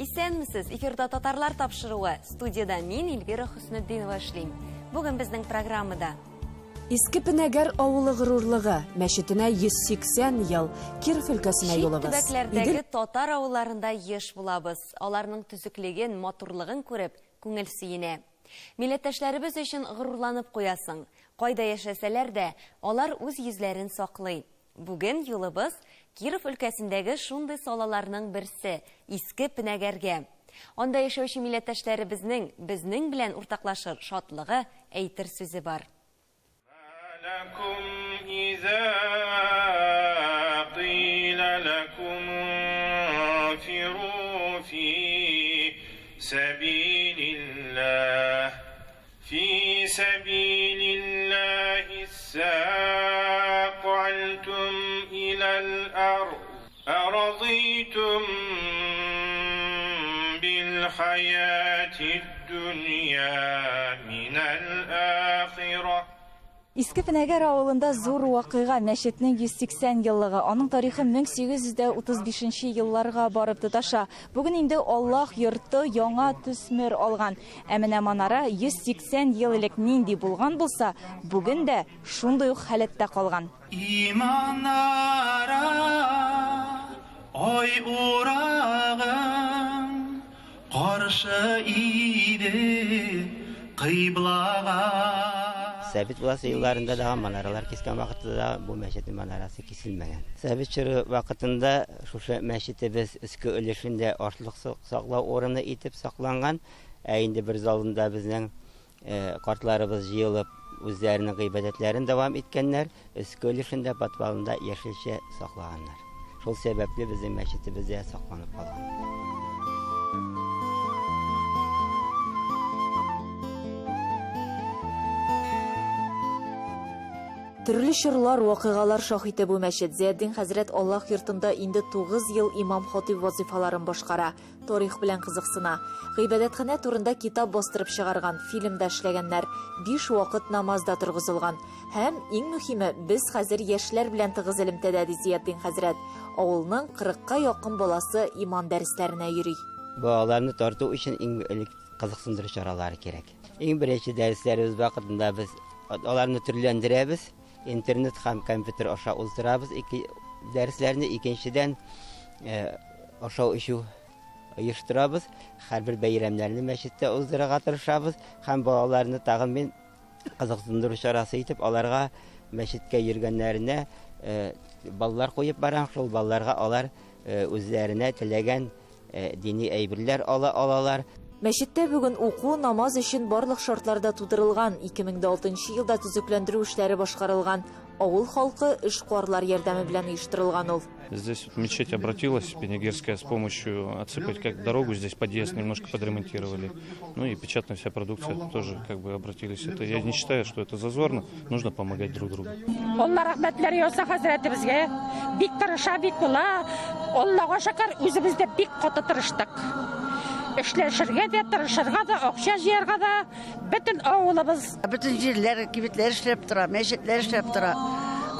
Исәнмесез, эфирда Татарлар тапшыруы. Студиядә мин, Эльвира Хөснетдинова эшлим. Бүген безнең программада. Иске Пенәгәр авылы горурлыгы, мәчетенә 180 ел, Киров өлкәсенә Чит юлыбыз. төбәкләрдәге Идел татар авылларында еш булабыз. Аларның төзеклеген, матурлыгын күреп, күңел сөенә. Милләттәшләребез өчен горурланып куясың. Кайда яшәсәләр дә, алар үз йөзләрен саклый. Бүген юлыбыз Киров өлкәсендәге шундый салаларның берсе, Иске Пенәгәргә. Анда яшәүче милләттәшләребезнең безнең белән уртаклашыр шатлыгы, әйтер сүзе бар. Иске Пенәгәр авылында зур вакыйга, мәчетнең 180 еллыгы. Аның тарихы 1835 нче елларга барып тоташа. Бүген инде Аллаһ йорты яңа төсмер алган. Ә менә манара 180 ел элек нинди булган булса, бүген дә шундый ук халәттә калган. И манара, ай урагың каршы иде кыйблага. Совет власте елларында да манаралар кискән вакытта да бу мәчетнең манарасы киселмәгән. Совет чоры вакытында шушы мәчетебез өске өлешендә ашлык саклау урыны итеп сакланган, ә инде бер залында безнең картларыбыз җыелып үзләренең гыйбадәтләрен дәвам иткәннәр, өске өлешендә подвалында яшелчә саклаганнар. Шул сәбәпле безнең мәчетебез дә сакланып калган. Төрле чорлар, вакыйгалар шаһиты бу мәчет. Зиятдин хәзрәт Аллаһ йортында инде 9 ел имам-хатыйб вазыйфаларын башкара, тарих белән кызыксына. Гыйбадәтханә турында китап бастырып чыгарган, фильм да эшләгәннәр, биш вакыт намаз да торгызылган. Һәм, иң мөһиме, без хәзер яшьләр белән тыгыз элемтәдә, ди Зиятдин хәзрәт. Авылның кырыкка якын баласы иман дәресләренә йөри. Балаларны тарту өчен иң элек кызыксындыру чаралары кирәк. Иң беренче дәресләребез вакытында без аларны төрләндерәбез, интернет һәм компьютер аша уздырабыз ике дәресләрне. Икенчедән, ашау-эчү оештырабыз. Һәрбер бәйрәмнәрне мәчеттә уздырырга тырышабыз һәм балаларны тагын мин кызыксындыру чарасы итеп аларга мәчеткә йөргәннәренә баллар куеп барам. Шул балларга алар үзләренә теләгән Дини әйберләр ала алалар. Мәчеттә бүген уку, намаз өчен барлык шартлар да тудырылган. 2006 нчы елда төзекләндерү эшләре башкарылган. Авыл халкы, эшкуарлар ярдәме белән оештырылган ул. Здесь вот мечеть обратилась Пенегерская с помощью отсыпать как дорогу, здесь подъезд немножко подремонтировали. Ну и печатная вся продукция тоже как бы обратились. Это я не считаю, что это зазорно, нужно помогать друг другу. Алла рәхмәтләр яуса хәзрәтебезгә. Бик тырыша, бик була. Аллага шөкер, үзебез дә бик каты тырыштык. Эшләшергә дә, тырышырга да, акча җыярга да, бөтен авылыбыз. Бөтен җирләр, кибетләр эшләп тора, мәчетләр эшләп тора,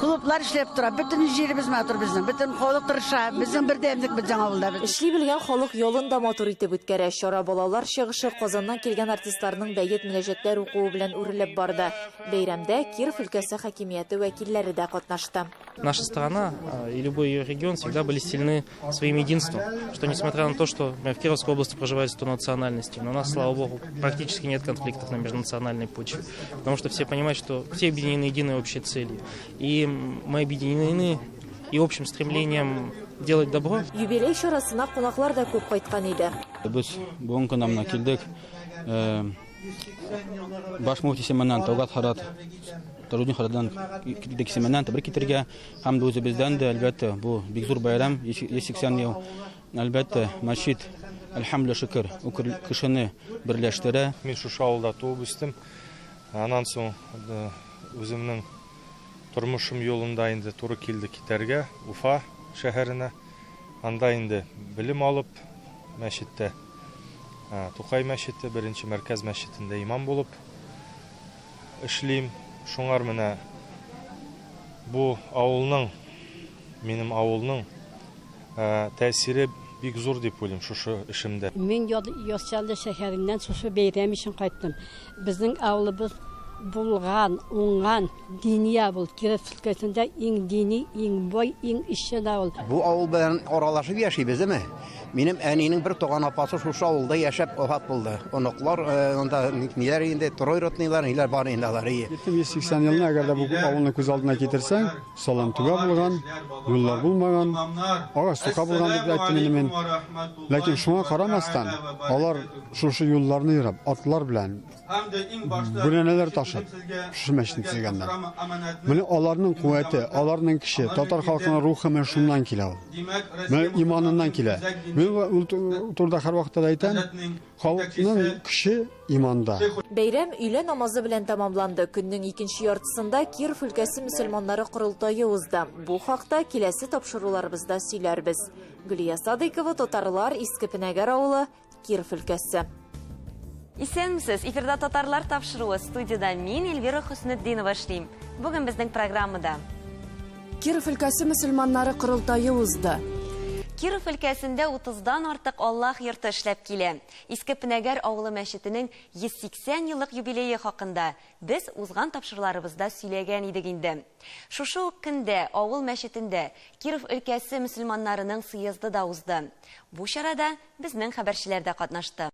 клублар эшләп тора. Бөтен җиребез матур безнең. Бөтен халык тырыша. Безнең бердәмлек безнең авылда. Эшли белгән халык ялын да матур итеп үткәрә. Чара балалар чыгышы, Казаннан килгән артистларның бәет-мөнәҗәтләр укуы белән үрелеп барды. Бәйрәмдә Киров өлкәсе хакимияте вәкилләре дә катнашты. Наша страна и любой ее регион всегда были сильны своим единством, что несмотря на то, что в Кировской области проживает 100 национальностей, но у нас, слава богу, практически нет конфликтов на межнациональной почве, потому что все понимают, что все объединены единой общей целью. И мы объединены и общим стремлением делать добро. Юбилей чарасына кунаклар да күп кайткан иде. Без бүгенге көндә менә килдек. Баш мөфти исеменнән Талгат Харат Таҗудин хәзрәттән килдек исеменнән тәбрик итәргә һәм дә үзебездән дә, әлбәттә, бу бик зур бәйрәм, 180 ел. Әлбәттә, мәчет, әлхәмдүлилләһ шөкер, ул кешене берләштерә. Мин шушы авылда туып үстем. Аннан соң үземнең тормышым юлында инде туры килде китәргә Уфа шәһәренә. Анда инде белем алып, мәчеттә, Тукай мәчете, беренче мәркәз мәчетендә имам булып эшлим. Шуңар менә бу авылның, минем авылның тәэсире бик зур дип уйлыйм шушы эшемдә. Мин Яр Чаллы шәһәреннән шушы бәйрәм өчен кайттым. Безнең авылыбыз булган, уңган, дини авыл. Киров өлкәсендә иң дини, иң бай, иң эшчән авыл. Бу авыл белән аралашып яшибез, әме. Минем әнинең бер туган апасы шушы авылда яшәп вафат булды. Оныклар анда ниләр инде, троюродныйлар, ниләр бар инде алар. 180 елны әгәр дә бу авылны күз алдына китерсәң, салам түбә булган, юллар булмаган, агач сука булган дип әйттем инде мин. Ләкин шуңа карамастан, алар шушы юлларны ерып, атлар белән бүрәнәләр ташып, шушы мәчетне төзегәннәр. Менә аларның куәте, аларның көче, татар халкының рухы менә шуннан килә ул. Менә иманыннан килә. Мин ул турыда һәрвакытта да әйтәм, халыкның көче иманда. Бәйрәм өйлә намазы белән тәмамланды. Көннең икенче яртысында Киров өлкәсе мөселманнары корылтае узды. Бу хакта киләсе тапшыруларыбызда сөйләрбез. Гөлия Садыйкова, Татарлар, Иске Пенәгәр авылы, Киров өлкәсе. Исәнмесез, эфирда Татарлар тапшыруы. Студияда мин, Эльвира Хөснетдинова эшлим. Бүген безнең программада. Киров өлкәсе мөселманнары корылтае узды. Киров өлкәсендә 30-дан артык Аллаһ йорты эшләп килә. Иске Пенәгәр авылы мәчетенең 180 еллык юбилее хакында без узган тапшыруларыбызда сөйләгән идек инде. Шушы ук көндә авыл мәчетендә Киров өлкәсе мөселманнарының съезды да узды. Бу чарада безнең хәбәрчеләр дә катнашты.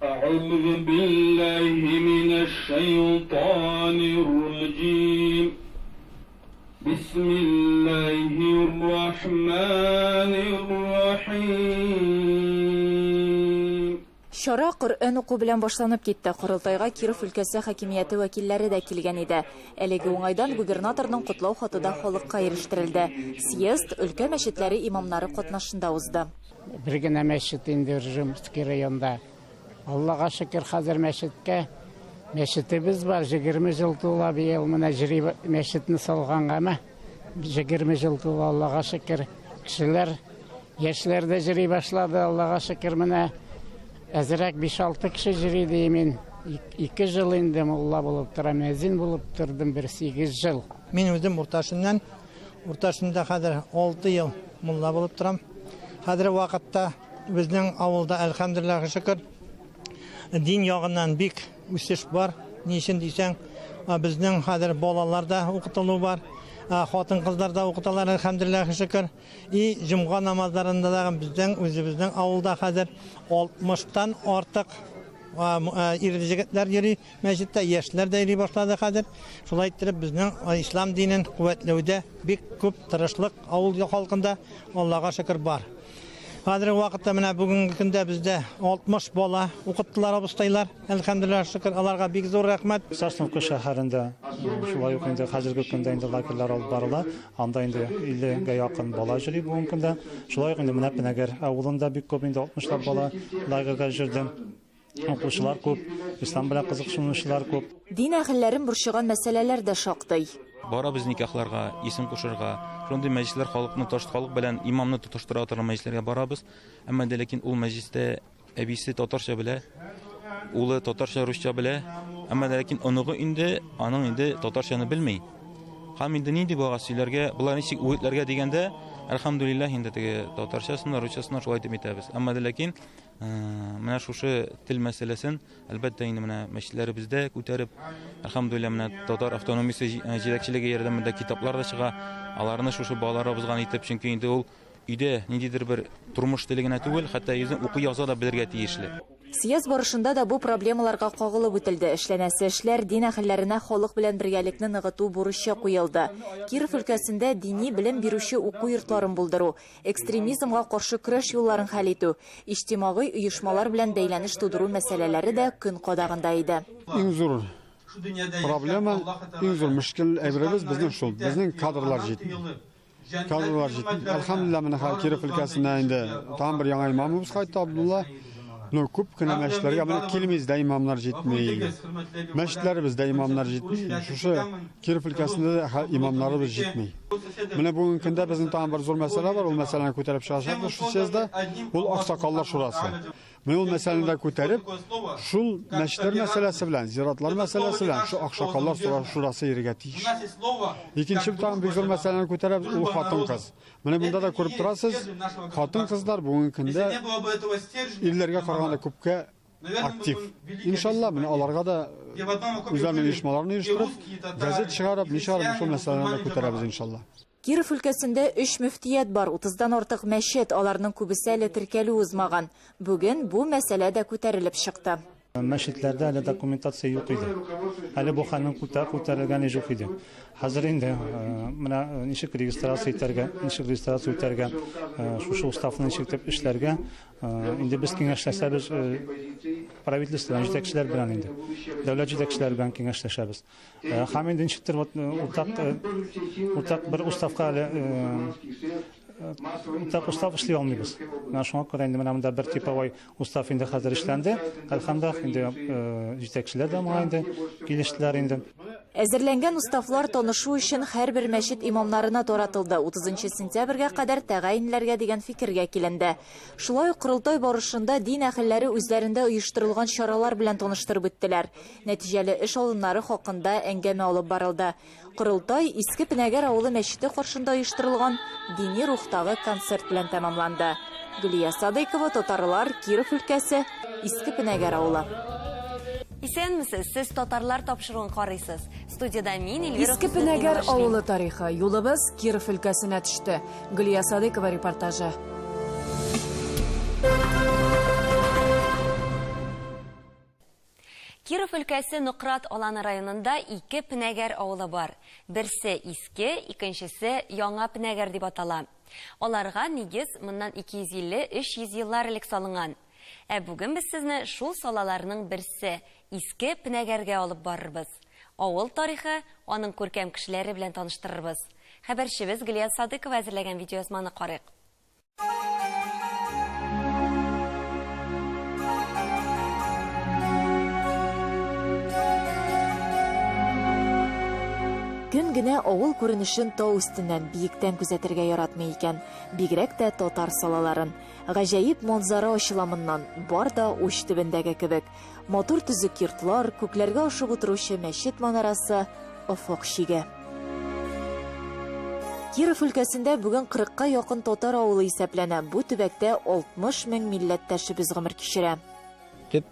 أعوذ بالله من الشيطان الرجيم بسم الله الرحمن الرحيم Чара Коръән уку белән башланып китте. Корылтайга Киров өлкәсе хакимияте вәкилләре дә килгән иде. Әлеге уңайдан губернаторның котлау хаты да халыкка ирештерелде. Съезд өлкә мәчетләре имамнары катнашында узды. Бер генә мәчет инде Ржемский районда. Аллага шөкер, хәзер мәчеткә мәчетебез бар, 20 ел тула быел менә җири мәчетне салгангамы? 20 ел тула, Аллага шөкер. Кешеләр, яшьләр дә җыри башлады, Аллага шөкер, менә әзрәк 5-6 кеше җыри ди мин. 2 ел инде мулла булып торам, мөәзин булып тордым бер 8 ел. Мин үзем Урташыннан, Урташында хәзер 6 ел мулла булып торам. Хәзер вакытта безнең авылда, әлхәмдүлилләһ шөкер, дин ягыннан бик үсеш бар. Ни өчен дисәң, безнең хәзер балалар да укытылу бар, хатын-кызлар да укыталар, әлхәмдүлилләһ шөкер. И җомга намазларында да безнең үзебезнең авылда хәзер 60-тан артык ир-егетләр йөри мәчеттә, яшьләр дә йөри башлады хәзер. Шулай иттереп безнең ислам динен куәтләүдә бик күп тырышлык авыл халкында, Аллага шөкер, бар. Хәзерге вакытта менә бүгенге көндә бездә 60 бала укыттылар абыстайлар. Әлхәмдүлилләһ шөкер, аларга бик зур рәхмәт. Сосновка шәһәрендә шулай ук инде хәзерге көндә инде лагерьлар алып барыла. Анда инде 50гә якын бала йөри бүгенге көндә. Шулай ук инде менә Пенәгәр авылында бик күп инде 60лап бала лагерьга йөрде. Укучылар күп, ислам белән кызыксынучылар күп. Дин әһелләрен борчыган мәсьәләләр дә шактый. Барабыз никахларга, исем кушырга. Шундый мәҗлесләр халыкны таш халык белән имамны тоташтыра торган мәҗлесләргә барабыз. Әмма дә ләкин ул мәҗлестә әбисе татарча белә, улы татарча, русча белә. Әмма дә ләкин оныгы инде аның инде татарчаны белми. Һәм инде нинди бага сөйләргә, болар ничек үгетләргә дигәндә, әлхәмдүлилләһ инде теге татарчасын, русчасын шулай итеп итәбез. Әмма дә ләкин менә шушы тел мәсьәләсен әлбәттә инде менә мәчетләребездә күтәреп, әлхәмдүлилләһ, менә татар автономиясе җитәкчелеге ярдәмендә китаплар да чыга. Аларны шушы балаларыбызга итеп, чөнки инде ул өйдә ниндидер бер тормыш теле генә түгел, хәтта үзен укый яза да белергә тиешле. Съезд барышында да бу проблемаларга кагылып үтелде. Эшләнәсе эшләр дин әһелләренә халык белән бергәлекне ныгыту бурычы куелды. Киров өлкәсендә дини белем бирүче уку йортларын булдыру, экстремизмга каршы көрәш юлларын хәл итү, иҗтимагый оешмалар белән бәйләнеш тудыру мәсьәләләре дә көн кадагында иде. Иң зур проблема, иң зур мөшкел әйберебез безнең шул, безнең кадрлар җитми. Кадрлар җитми. Әлхәмдүлилләһ, менә хәзер Киров өлкәсенә инде тагын бер яңа имамыбыз кайтты, Абдулла. Ну, күп кенә мәчетләргә менә Килмиздә имамнар җитми. Мәчетләребездә имамнар җитми. Шушы Киров өлкәсендә дә имамнарыбыз җитми. Менә бүгенге көндә безнең тагын бер зур мәсьәлә бар, ул мәсьәләне күтәреп чыгачакбыз шул съездда. Ул аксакаллар шурасы. Менә ул мәсьәләне дә күтәреп, шул мәчетләр мәсьәләсе белән, зиратлар мәсьәләсе белән шу аксакаллар шурасы йөрергә тиеш. Икенче тагын бик зур мәсьәләне күтәрәбез, ул хатын-кыз. Менә монда да күреп торасыз, хатын-кызлар бүгенге көндә ирләргә караганда күпкә актив. Иншалла, менә аларга да үзләренең оешмаларын оештырып, газет чыгарып, ни чыгарып, шул мәсьәләне дә күтәрәбез, иншалла. Киров өлкәсендә өч мөфтият бар, утыздан артык мәчет, аларның күбесе әле теркәлү узмаган. Бүген бу мәсьәлә дә күтәрелеп чыкты. Мәчетләрдә әле документация юк иде. Әле бу хәлнең күтәрелгәне юк иде. Хәзер инде менә ничек регистрация итәргә, ничек регистрация үтәргә, шушы уставны ничек итеп эшләргә, инде без киңәшләшәбез правительство белән, җитәкчеләр белән инде. Дәүләт җитәкчеләре белән киңәшләшәбез. Һәм инде ничектер вот уртак уртак бер уставка әле уртак устав эшли алмыйбыз. Менә шуңа күрә инде менә монда бер типовой устав инде хәзер эшләнде. Әлхәмдулиллаһ, инде җитәкчеләр дә моңа инде килештеләр инде. Әзерләнгән уставлар танышу өчен һәрбер мәчет имамнарына таратылды. 30 сентябрьгә кадәр тәгаенләргә дигән фикергә киленде. Шулай ук корылтай барышында дин әһелләре үзләрендә оештырылган чаралар белән таныштырып үттеләр. Нәтиҗәле эш алымнары хакында әңгәмә алып барылды. Корылтай Иске Пенәгәр авылы мәчете каршында оештырылган дини рухтагы концерт белән тәмамланды. Гөлия Садыйкова, Татарлар, Киров өлкәсе, Иске Пенәгәр авылы. Исәнмесез, сез Татарлар тапшыруын карыйсыз. Студиядә мин, Эльвира Иске Пенәгәр авылы тарихы. Юлыбыз Киров өлкәсенә төште. Гөлия Садыйкова репортажы. Киров өлкәсе Нократ Аланы районында ике Пенәгәр авылы бар. Берсе Иске, икенчесе Яңа Пенәгәр дип атала. Аларга нигез моннан 250-300 еллар элек салынган. Ә бүген без сезне шул салаларның берсе, Иске Пенәгәргә алып барырбыз. Авыл тарихы, аның күркәм кешеләре белән таныштырырбыз. Хәбәрчебез Гөлия Садыкова әзерләгән видеоязманы карыйк. Кем генә авыл күренешен тау өстеннән, биектән күзәтергә яратмый икән? Бигрәк тә татар салаларын. Гаҗәеп манзара ачыла моннан, бар да уч төбендәге кебек. Матур төзек йортлар, күкләргә ашып утыручы мәчет манарасы, офык чиге. Киров өлкәсендә бүген 40-ка якын татар авылы исәпләнә. Бу төбәктә 60 мең милләттәшебез гомер кичерә. Төп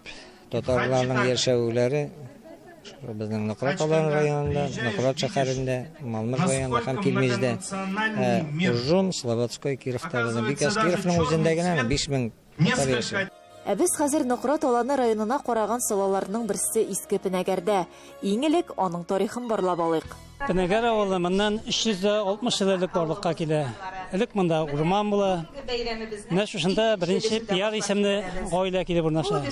татарларның яшәүләре безнең Нократ Алан районында, Нократ шәһәрендә, Малмыж районында һәм Килмиздә. Уржум, Слободской, Кировта безнең бик аз. Кировның үзендә генә 5000 татар яши. Ә без хәзер Нократ Аланы районына караган салаларның берсе Иске Пенәгәрдә. Иң элек аның тарихын барлап алыйк. Пенәгәр авылы моннан 360 ел элек барлыкка килә. Элек монда урман була. Менә шушында беренче Пияр исемле гаилә килеп урнаша.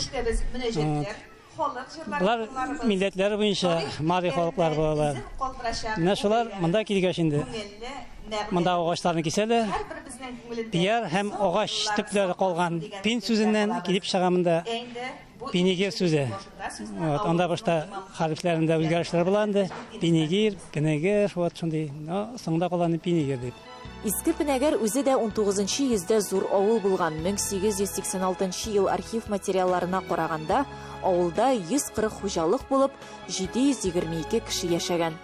Болар милләтләре буенча мари халыклары булалар. Менә шулар монда килгәч инде монда агачларны кисәләр. Пияр һәм агач төпләре калган пин сүзеннән килеп чыга монда пинигир сүзе. Вот, анда башта хәрефләрендә үзгәрешләр була инде. Пинигир, пинегир, вот шундый. Но соңында кала пинигир дип. Иске Пенәгәр үзе дә 19 йөздә зур авыл булган. 1886 ел архив материалларына караганда, авылда 140 хуҗалык булып, 722 кеше яшәгән.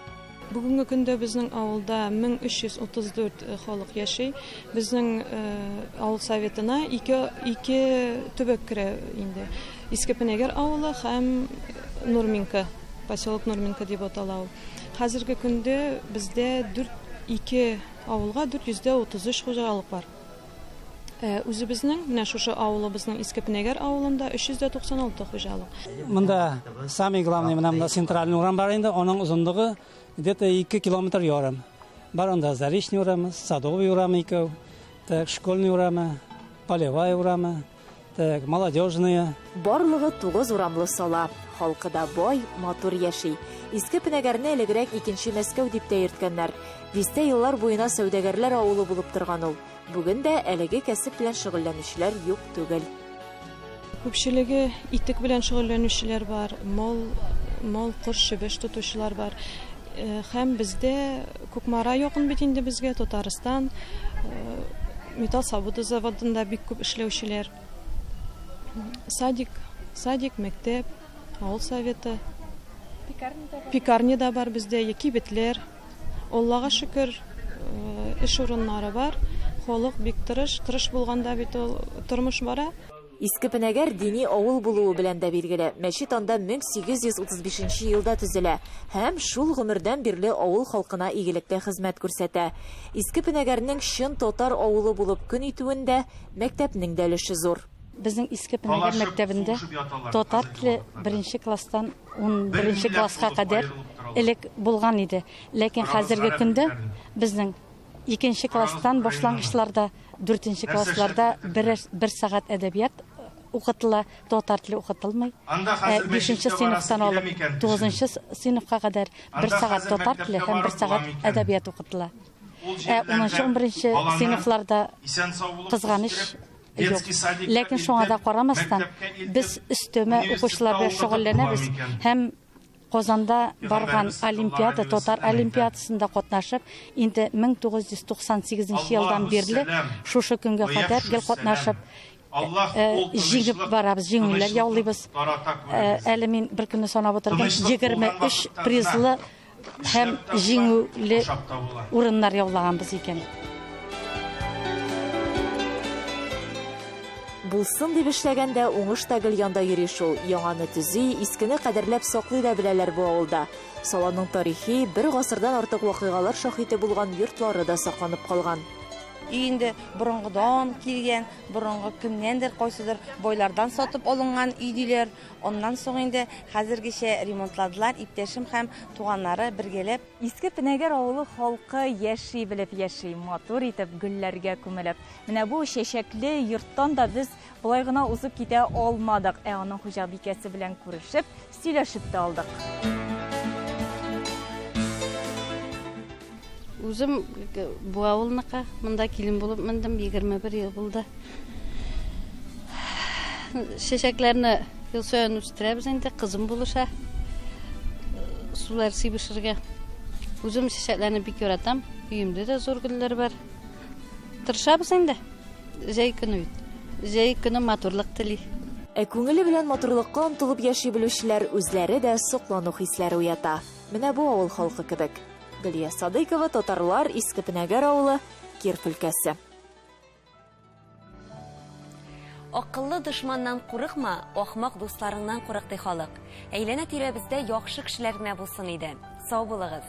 Бүгенге көндә безнең авылда 1334 халык яши. Безнең авыл советына ике, ике төбәк керә инде. Иске Пенәгәр авылы һәм Нурминка, поселок Нурминка дип атала ул. Хәзерге көндә бездә 4 ике авылга 433 хуҗалык бар. Үзебезнең менә шушы авылыбызның Иске Пенәгәр авылында 396 хуҗалык. Монда самый главный менә монда центральный урам бар инде, аның озынлыгы где-то 2 километр ярым. Бар анда Заречный урамы, Садовый урамы икәү, так, Школьный урамы, Полевая урамы, так, Молодежная. Барлыгы 9 урамлы сала. Халкы да бай, матур яши. Иске Пенәгәрне элегрәк икенче Мәскәү дип тә йөрткәннәр. Дистә еллар буена сәүдәгәрләр авылы булып торган ул. Бүген дә әлеге кәсеп белән шөгыльләнүчеләр юк түгел. Күпчелеге итек белән шөгыльләнүчеләр бар, мал, мал, кош, чебеш тотучылар бар. Һәм бездә Кукмара якын бит инде безгә, Татарстан, металл савыты заводында бик күп эшләүчеләр. Садик, садик, мәктәп, авыл советы. Пекарня да бар бездә, кибетләр. Аллага шөкер, эш урыннары бар. Халык бик тырыш, тырыш булганда бит ул тормыш бара. Иске Пенәгәр дини авыл булуы белән дә билгеле. Мәчет анда 1835 нче елда төзелә һәм шул гомердән бирле авыл халкына игелекле хезмәт күрсәтә. Иске Пенәгәрнең чын татар авылы булып көн итүендә мәктәпнең дә өлеше зур. Безнең Иске Пенәгәр мәктәбендә татар теле беренче класстан унберенче класска кадәр элек булган иде. Ләкин хәзерге көндә безнең Икенче класстан башлангычларда, дүртенче классларда бер, бер сәгать әдәбият укытыла, татар теле укытылмый. Ә бишенче сыйныфтан алып тугызынчы сыйныфка кадәр бер сәгать татар теле һәм бер сәгать әдәбият укытыла. Ә унынчы, унберенче сыйныфларда, кызганыч, юк. Ләкин шуңа да карамастан, без өстәмә укучылар белән шөгыльләнәбез һәм Казанда барган олимпиада, татар олимпиадасында катнашып, инде 1998 нче елдан бирле шушы көнгә кадәр гел катнашып, җиңеп барабыз, җиңүләр яулыйбыз. Әле мин бер көнне санап утырдым, 23 призлы һәм җиңүле урыннар яулаганбыз икән. Булсын дип эшләгәндә уңыш та гел янда йөри шул. Яңаны төзи, искене кадерләп саклый да беләләр бу авылда. Саланың тарихи, бер гасырдан артык вакыйгалар шаһиты булган йортлары да сакланып калган. Өй инде борынгыдан килгән, борынгы кемнәндер, кайсыдыр байлардан сатып алынган өй диләр. Аннан соң инде хәзергечә ремонтладылар, иптәшем һәм туганнары бергәләп. Иске Пенәгәр авылы халкы яши белеп яши, матур итеп, гөлләргә күмелеп. Менә бу чәчәкле йорттан да без болай гына узып китә алмадык, ә аның хуҗабикәсе белән күрешеп, сөйләшеп тә алдык. Үзем бу авылныкы, монда килен булып мендем, 21 ел булды. Чәчәкләрне ел саен үстерәбез инде, кызым булыша. Сулар сибешергә. Үзем чәчәкләрне бик яратам. Өемдә дә зур гөлләр бар. Тырышабыз инде. Җәй көне бит. Җәй көне матурлык тели. Ә күңеле белән матурлыкка омтылып яши белүчеләр үзләре дә соклану хисләре уята. Менә бу авыл халкы кебек. Гөлия Садыйкова, Татарлар, Иске Пенәгәр авылы, Киров өлкәсе. Акыллы дошманнан курыкма, ахмак дусларыңнан курык, ди халык. Әйләнә-тирәбездә яхшы кешеләр генә булсын иде. Сау булыгыз!